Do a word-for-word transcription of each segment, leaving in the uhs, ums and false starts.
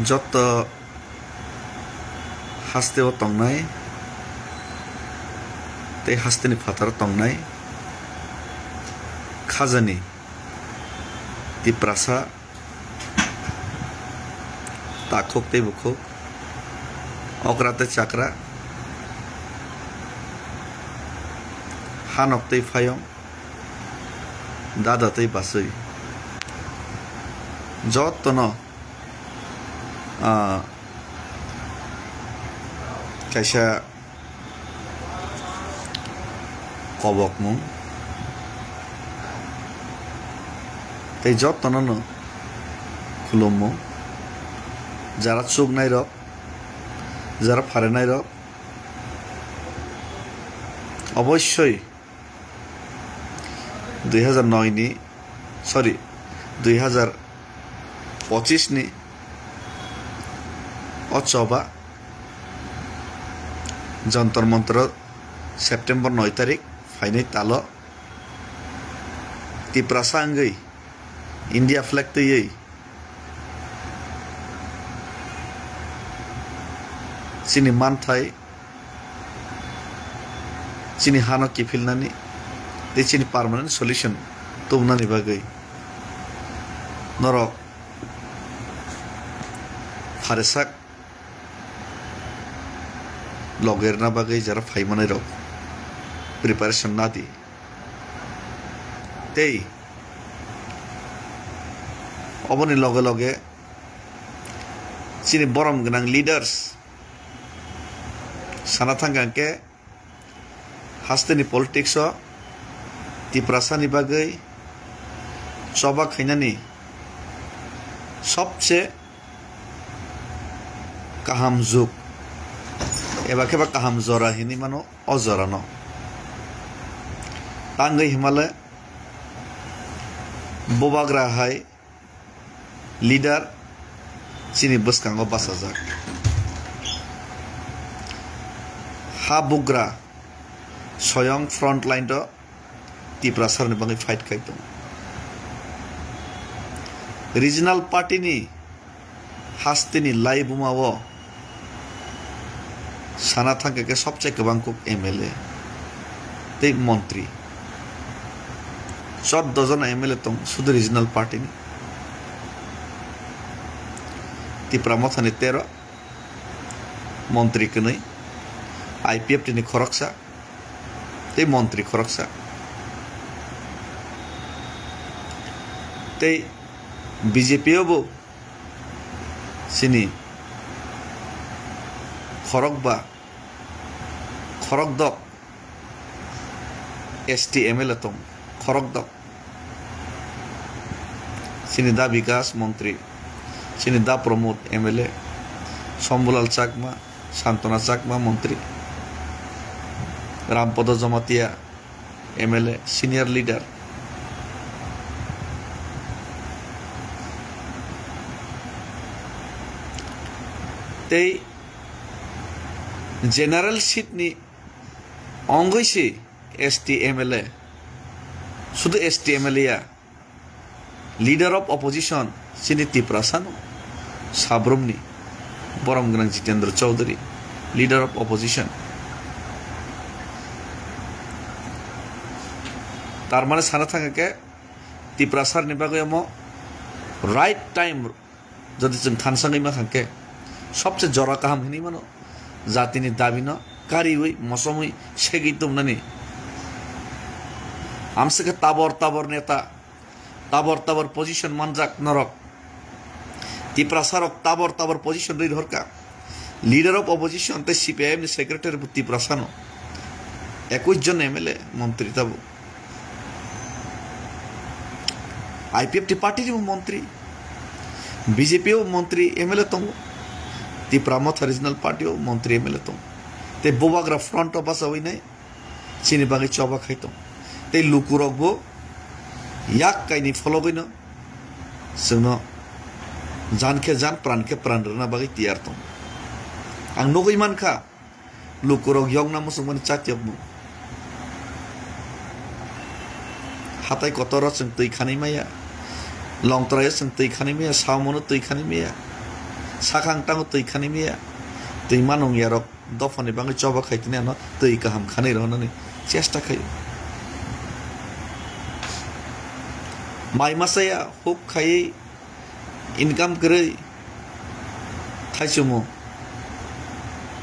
Jotto hasteo tongnai tei hasteni phataro tongnai khajani Tiprasa takhuk tei bukhuk, okra tei chakra, hanok tei phayong, dada tei bachwi, jottono, ah, kaisa kobokmung tei jottono no khulummung. Jara chuknairok, jara pharenairok, obossoi dui hajar noi ni, sorry, dui hajar pochis ni o choba Jantar Mantar o September noi tarik phainai talo Tiprasa wngwi India flag twiwi chini manthai, chini hano kiphilnani tei chini permanent solution tubunani bagwi norok pharesak logerna bagwi jara phaimanai rok preparation nadi. Tei oboni loge loge chini borom gwnang leaders sana thangkha hwnkhe hasteni politics o Tiprasani bagwi choba khainani sobse kaham jug eba khe ba kaham jora hinwi mano o jorano. Tangwi himale bubagra hai leader chini bwskango bachajak. Ha bugra soyong front line o Tiprasarni bagwi fight khai tongo. Regional party ni hasteni laibuma o sana thangkha khe sobse kwbang kuk M L A tei montri. Chordo jona M L A tong sudu regional party ni. Tipra Motha ni tero, montri kwnwi, I P F T ni khoroksa tei montri khoroksa. Tei B J P o bo chini khorokba, khorokdok S T M L A tong, khorokdok. Chini da Bikas montri, chini da Pramod M L A, Shambhulal Chakma, Santona Chakma montri, Rampodo Jamatia M L A, senior leader. Tei general seat ni ongwi si S T M L A, sudu S T M L A ya, leader of opposition chini Tiprasano, Sabrumni, borom gwnang Jitendra Chaudhary, leader of opposition. Tar mane sana thangkha khe Tiprasarni bagwi omo right time. Jodi chwng thansangwi ma thangkhe, sobse jora kaham hinwi mano, jatini dabino kariwi, mosomwi, segwi tongmani. Amswkhe tabor tabor neta, tabor tabor position manjak norok. Tiprasarok tabor tabor position rwi rohorkha. Leader of opposition tei C P I M ni secretary bo Tiprasano. Ekwis jon M L A montri tabuk. I P F T party ni bo montri, B J P o montri M L A tongo, Tipra Motha Regional Party o montri M L A tongo. Tei bubagra front o bachawi nai chini bagwi choba khai tong. Tei lukurok bo yak kaini phologwi no chwngno jan khe jan, pran khe pran rwna bagwi tiyar tong. Ang nugwi mankha, lukurok yokna muchungmani chatyokmung. Hatai kotoro chwng twi khanwi maya, Longtrai o chwng twi khanwi maya, Saumano twi khanwi maya. Sakha ang tango twi khani miya. Twi manung yarok dophani bangwi choba khai tini ano twi kaham khani rohonani chesta khai. Mai masaya huk khai income kwrwi thaichumo.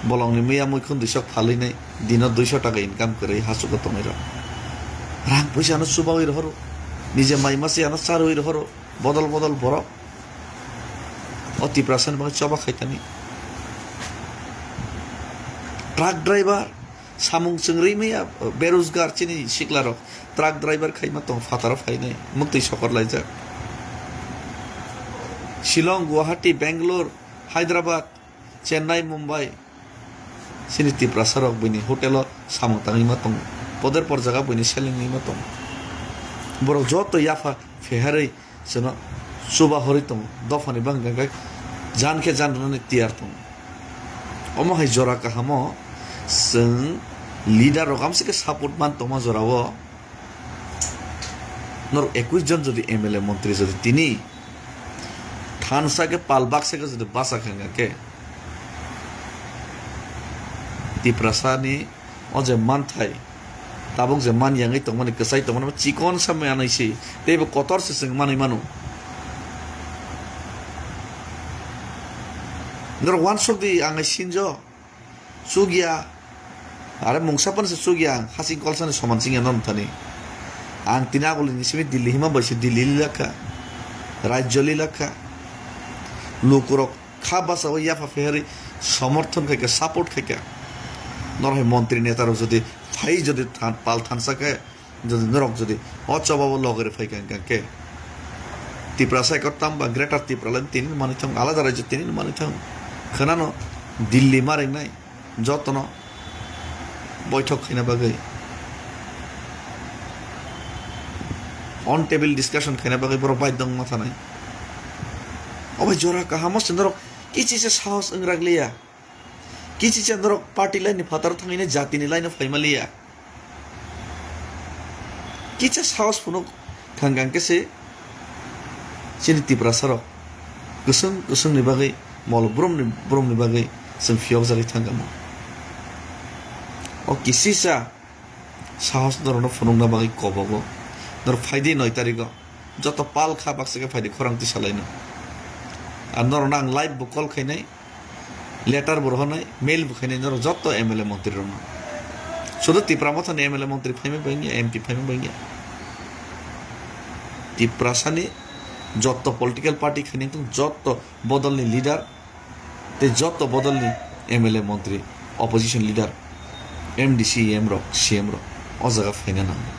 Bolongni miya muikhun dui sok phalwi nai dino dui so taka income kwrwi hachugo tongwi rok. Rang puisa ano chubawi rohoro. Nije mai masaya ano charwi rohoro. Bodol bodol borok. O Tiprasa ni bagwi choba khai tani. Truck driver, samung chwng rwi maya, berojgar chini sikla rok. Truck driver khai ma tong, phataro phainai, muktwi sokor laijak. Shillong, Guwahati, Bangalore, Hyderabad, Chennai, Mumbai. Chini Tiprasa rok buini hotel o samung tangwi ma tongo. Poder por jaga buini selengwi ma tongo. Borok joto yapha pheharwi chwngno chuba horwi tongo. Dophani bangkha khe jan khe jan rwnani tiyar tongo. Omo hai jora kahamo chwng leader rok amsike support man tongma jorao. Norok ekwis jon jodi M L A montri jodi tini thansa khe pal baksa khe jodi basa kha hwnkha khe Tiprasa ni o je manthai tabuk je man yangwi tongmani kwchai tongmani chikon sa manwi se teibo kotor se chwng manwi mano. Norok uansuk di ang sinjo. Chukya. Are mungsa phano se chukya ang. Hasing kolsani soman chingya non thani. Ang tini agulini simi Delhi hima bai se Delhi lilakha. Rajyo lilakha. Lukurok kha basa o yapha pheharwi somorthon khaikha, support khaikha. Norok hai montri neta rok jodi phai jodi than-, pal thansa khe Jodi norok jodi o chobabo logere phai kha hwnkha khe Tiprasa ekottam ba Greater Tipraland tini manwi thang, alada rajyo tini manwi thang. Khwnano Delhi ma ringnai jotono boithok khaina bagwi, on table discussion khaina bagwi borok baidhyo wngma thanai. Obo jora kahamo se norok kichisa sahos wngrak liya. Kichisa norok party line ni phataro thangwi jatini line o phaima liya. Kisa sahos phunuk thang khe se chini Tiprasa rok kwswng kwswng ni bagwi mol brum ni brum ni bagwi chwng phiyok jagwi thang kha mo. O kisisa sahos norok no phunuk na bagwi kobogo. Norok phaidi noi tariko. Joto pal kha baksa khe phaidi khorang twi salaino. Ar norok no ang live bo call khainai. Letter bo rohornai, mail bo khainai norok joto M L A montri rokno. Sudu Tipra Motha ni M L A montri phaima bangya, M P phaima bangya. Tiprasa ni joto political party khainai tong joto bodol ni leader tei joto bodol ni M L A montri, opposition leader, M D C, M rok, C M rok o jaga phaina nango.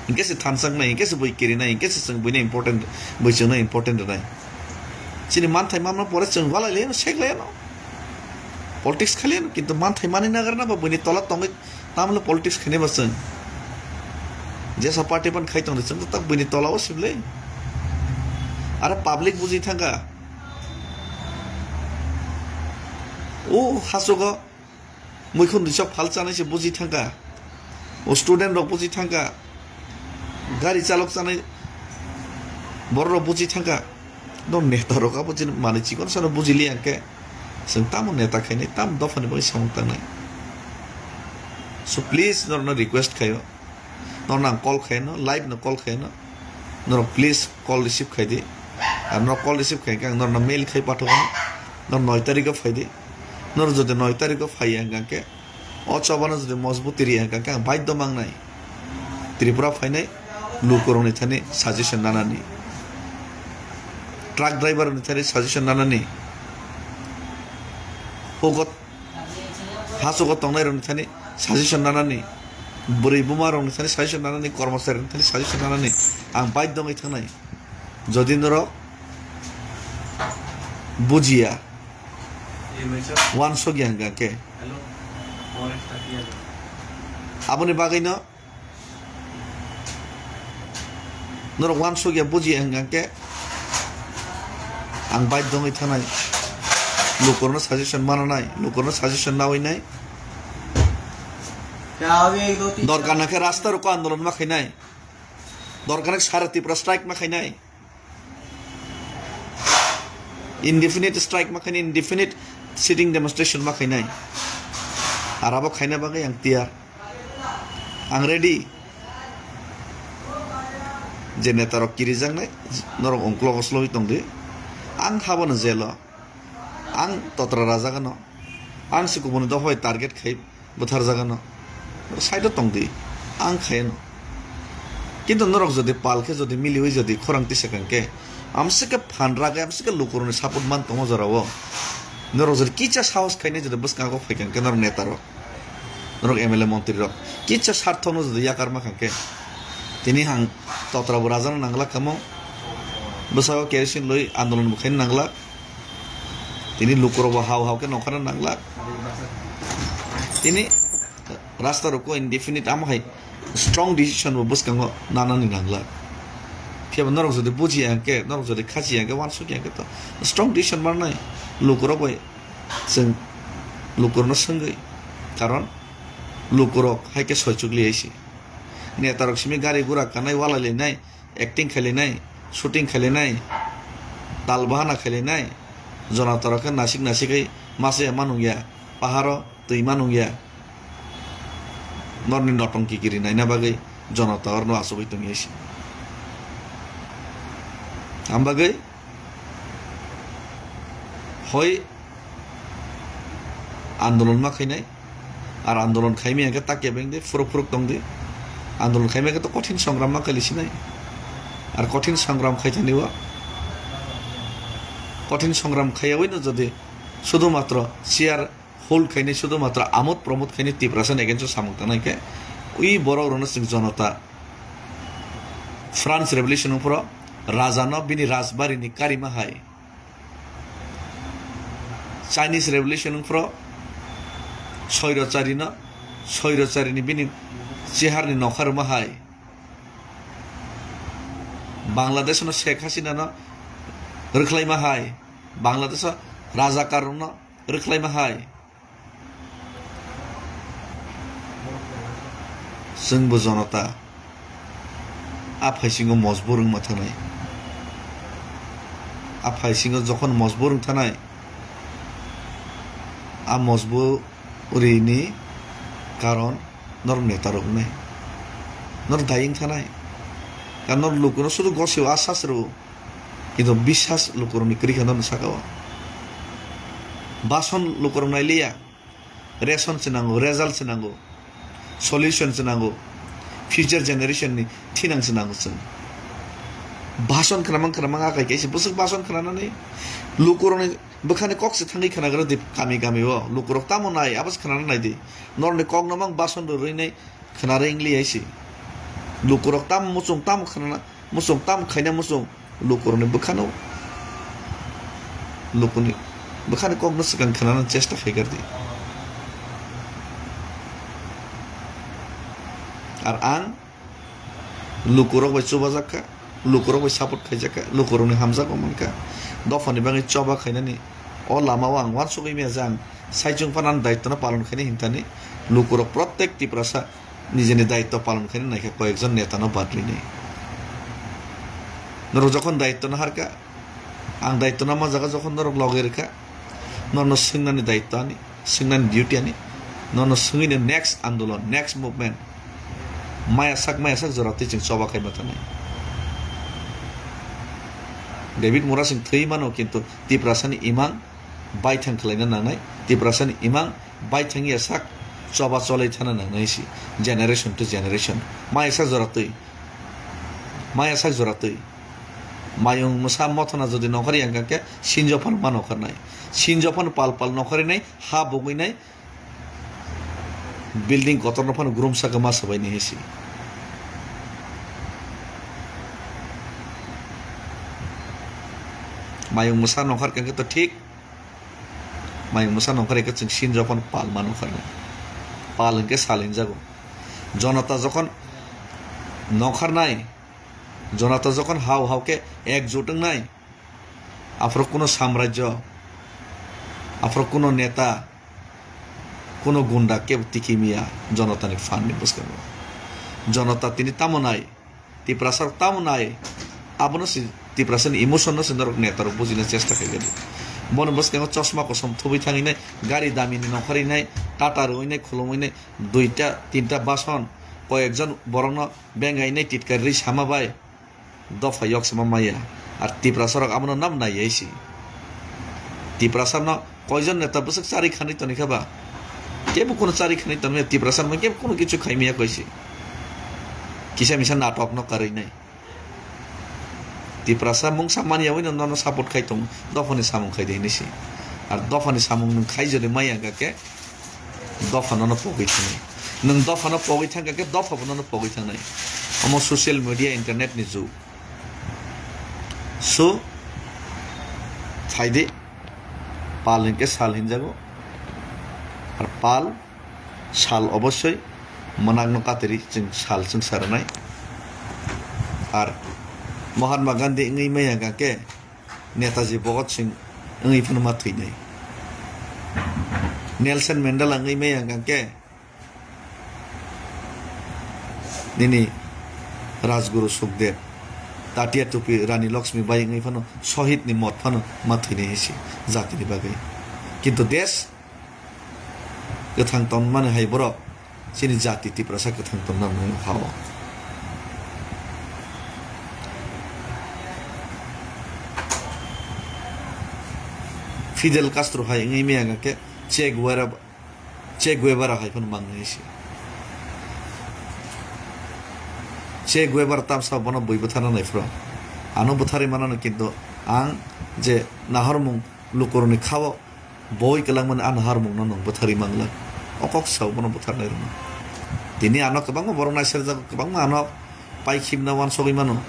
Hinkhe se thansak nai, hinkhe se bui kiri nai, hinkhe se chwng buino important, bui chwngno important rwnai. Chini manthai manma pore chwng walai laino, sek laino. Politics khaliano, kintu manthai mani nagar na ba buini tola tongwi tamle politics khainai ba chwng. Jesa party ban khai tongdi chwng tak buini tola o sible. Ara public buji thangkha. O hasogo muikhun disa phal chanai se buji thangkha. O student rok buji thangkha. Gari chalok chanai borok rok buji thangkha. No neta rok abo chini manwi chikon sano buji li angkhe. Chwng tamo neta khainai, tamo dophani bagwi samung tangnai. So please norokno request khaio. Norokno ang call khaino, live no call khaino. Norok please call receive khaidi. Ar norok call receive khaikhe ang norokno mail khai pathogo. Norok noi tarikho phaidi. Norok jodi noi tarikho phaiya hwnkhe o chobano jodi mojbuti riya hwnkhe ang baidhyo mangnai. Tripura phainai lukurokni thani suggestion nanani. Truck driver rokni thani suggestion nanani. Hugot Hachugo tongnai rokni thani suggestion nanani, bwrwi buma rokni thani suggestion nanani, kormochari rokni thani suggestion nanani, ang baidhyo wngwi thangnai. Jodi norok bujiya, uansukya hwnkha khe, aboni bagwino Norok uansukya bujiya hwnkha khe ang baidhyo wngwi thanai. Lukurokno suggestion mananai, lukurokno suggestion nawi nai. Dorkar na khe rasta roko andolon ma khainai. Dorkar na khe sara Tripura strike ma khainai. Indefinite strike ma khainai, indefinite sitting demonstration ma khainai. Ar abo khaina bagwi ang tiyar. Ang ready. Je netarok kirijaknai, norok ungklogo slogwi tongdi. Ang habano jelo. Ang totra rajagano. Ang se kubuni dophai target khai bwtharjagano. Side o tongdi. Ang khayano. Kintu norok jodi pal khe jodi miliwi jodi khorang tisa kang khe, amsike phan ragwi, amsike lukurokni support man tongo jorao. Norok jodi kicha sahos khainai jodi bwskango phai kang khe norok netarok. Norok M L A montri rok. Kicha sarthokno jodi yakar ma kang khe. Tini ang totra bo rajano nanglak kamo. Bwsao kerosene loi andolon bo khaina nanglak. Tini lukurok bo hao hao khe nongkhorna nanglak. Tini rasta rok ko indefinite amo hai strong decision bo bwskango nanani nanglak. Phiya bo norok jodi buji yang khe, norok jodi khachi yang khe, wansuk yang khe to strong decision manai lukurok bai. Chwng lukurokno swngwi, karon lukurok hai khe soichukli hai se. Netarok simi gari gura kanai, walai lainai, acting khai lainai, shooting khai lainai, tal bahana khai lainai, jonatarok khe nasik nasikwi masa ya manung ya, paharo twi manung ya. Norni notongki kiri naina bagwi jonata orno achugwi tongya se. Am bagwi hoi andolon ma khainai, ar andolon khaimaya khe takya bengdi, phuruk phuruk tongdi. Andolon khaimaya khe to kothin songram ma khaili sinai. Ar kothin songram khaithani o, kothin songram khaiyawi no jodi sudu matro chair hold khainai, sudu matro amod promod khainai Tiprasa ni against o samung tangnai khe, ui borok rokno chwng jonota France revolution wngphuru raja no bini rajbari ni karima hai, Chinese revolution wngphuru soirocharino, soirocharini bini chiharni nokha rwma hai, Bangladeshno Sheikh Hasinano rwkhlaima hai, Bangladesho rajakarrokno rwkhlaima hai. Chwngbo jonota a phaisingo mojbur wngma thanai. A phaisingo jokhon mojbur wng thanai, a mojburini karon norok netarok wngnai. Norok daying thanai. Karon norok lukuno sudu gosio a sas rwo. Kintu biswas lukurokni kwrwi kha norokni saka o. Bason lukurok nailiya. Ration se nango, result se nango, solution se nango, future generation ni thinang se nango chwng. Bason khwnamang khwnamang akai kaisa bwswk bason khwnanani lukurokni bwkhani kok se thangwi khwnagra di kami kami o. Lukurok tamo nai, abo se khwnana nai di. Norokni kok no mang bason rwrwi nai khwna ringli hai se. Lukurok tamo muchung tamo khwnana Muchung tam khaina muchung lukurokni bwkhano, lukuni bwkhani kokno swkang khwnana chesta khai kar di. Ar ang lukurok bai chubajak kha, lukurok bai support khaijak kha, lukurokni hamjakma man kha. Dophani bagwi choba khainani o lama o ang uansugwi maya je ang saichung phano ani daitwno palon khaina himthani lukurok prottek Tiprasa nijini daitw palon khaina naikha koyekjon netano bad rwinai. Norok jokhon daitw no harkha, ang daitw no ma jaga jokhon norok loge rwkha, nono swngnani daitw ani, swngnani duty ani, nono swngwi no next andolon, next movement, maya sak maya sak jora twi chwng choba khaima thanai. David Murasing thwi mano, kintu Tiprasani imang baithang khwlaina nangnai, Tiprasani imang baithang ya sak choba cholai thana nangnai si, generation to generation. Maisa jora twi, maya sak jora twi. Mayung mwsa mothona jodi nokhor yang kha khe, sinjo phano ma nokharnai. Sinjo phano pal pal nokharinai, ha bugwinai, building kotorno phano grum saka ma sabai ni hisi. Mayung mwsa nokar khe to thik. Mayung mwsa nokar khe chwng sin jokhon pal ma nokar nai. Pal hinkhe sal hinjago. Jonota jokhon nokharnai, jonota jokhon hao hao khe ekjut wngnai, aphuru kuno samrajyo, aphuru kuno neta, kuno gunda kebo tiki miya jonotani phan ni bwskango. Jonota tini tamo nai, Tiprasa rok tamo nai, abono se Tiprasa ni emotion no se norok neta rok bujina chesta khai gadi. Boni bwskango chosma kosom thubui thangwi nai, gari damini nongkhorwi nai, tata rwui nai, khulumui nai, duita tinta bason, koyekjon borokno bengai nai, titkar rwi sama bai. Dopha yok sama maya. Ar Tiprasa rok abono nam nai yai si. Tiprasa no koijon neta bwswk chari khanwi toni kha ba? Kebo kono chari khanwi toni maya, Tiprasa no kebo kono kichu khai maya koi si. Kisa misa natok no karwi nai. Tiprasa mungsa manya wino nono support khai tong, dophani samung khai de hinwi si. Ar dophani samung nwng khai jodi maya ga khe, dopha nono pogwi thangnai. Nwng dopha no pogwi thangkha khe dopha bo nono pogwi thangnai. Omo social media, internet ni jug. So, phaidi, pal hinkhe sal hinjago. Ar pal, sal obossoi mwnakno katiri chwng sal chwngsa rwnai. Ar Mahatma Gandhi wngwi maya ga khe, Netaji Bhagat Singh wngwi phano ma thwinai. Nelson Mandela wngwi maya hwnkha khe nini Rajguru Sukhdev, Tatia Tupi Rani Lakshmi Bai wngwi phano Sohid ni mot phano ma thwinai hai se jatini bagwi. Kintu desh kwthang tongmani hai borok chini jati Tiprasa kwthang tongna nang ha o. Fidel Castro hai wngwi maya hwnkha khe Che Guevara, Che Guevara hai phano mangnai se. Che Guevara tamsa bono bui bwtharna nai phuru. Ano bwtharwi manano, kintu ang je nahormung lukurokni khao boi kwlangmani a naharmungno nwng bwtharwi manglak. O kok sao bono bwtharnairokno. Tini ano kwbangma borok naiserjago, kwbangma ano pai khibna uansugwi mano.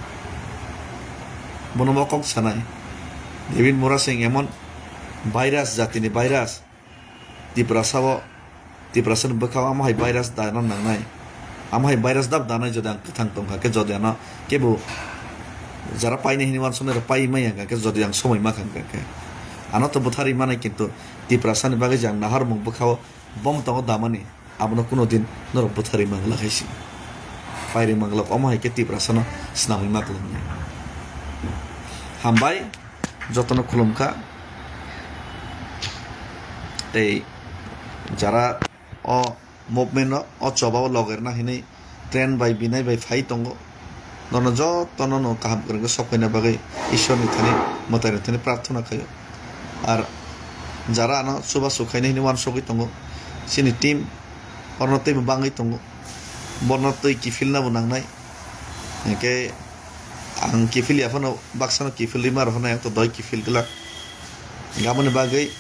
Bono bo kok sanai. David Murasing emon virus, jatini virus. Tiprasa o, Tiprasa ni bwkhao amo hai virus dana nangnai. Amo hai virus dab danai jodi ang kwthang tongkha khe, jodi ano kebo jara painai hinwi uansuknai rok pai maya hwnkha khe, jodi ang somoi ma kha hwnkha khe. Ano to bwtharwi manai, kintu Tiprasa ni bagwi je ang naharmung bwkhao bom tongo damani, abono kuno din norok bwtharwi mangla hai se. Pairwi mangla, omo hai khe Tiprasa no snamwi ma kwlwng nai. Hambai, jotono khulumkha. Tei jara o movement no, o choba o logerna hinwi train bai binai bai phai tongo. Nono jotono no kaham kwrwng khe sok khaina bagwi Ishwar ni thani, mwtai ni thani prarthana khaio. Ar jara ano chubachu khaina hinwi uansugwi tongo, chini team orno teibo bangwi tongo, borno twi kiphilna bo nangnai. Hinkhe ang kiphil ya phano, baksa no kiphil rwima rw phano, ang to doi kiphil glak. Aboni bagwi,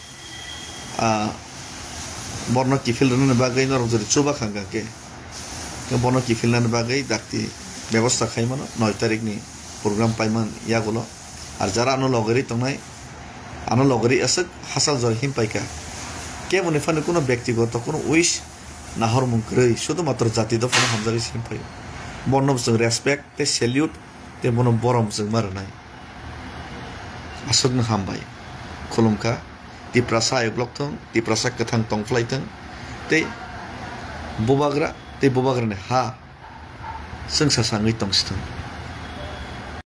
ah, borno kiphil rwnani bagwi norok jodi chuba kha hwnkha khe, khe borno kiphilnani bagwi dakti bebosta khai mano, noi tarikni program paiman yagulo. Ar jara ano logeri tongnai, ano logeri aswk hachal jora him paikha. Keboni phano kuno bektigoto kuno wish nahormung kwrwi, sudhumatro jati dophano hamjagwi se him phaio. Borno bo chwng respect tei salute tei bono borom chwng ma rwnai. Aswkno hambai. Khulumkha. Tiprasa ayuk lok thung, Tiprasa kwthang tong phlai thung. Tei bubagra, tei bubagrani ha chwngsa sangwi tong si thung.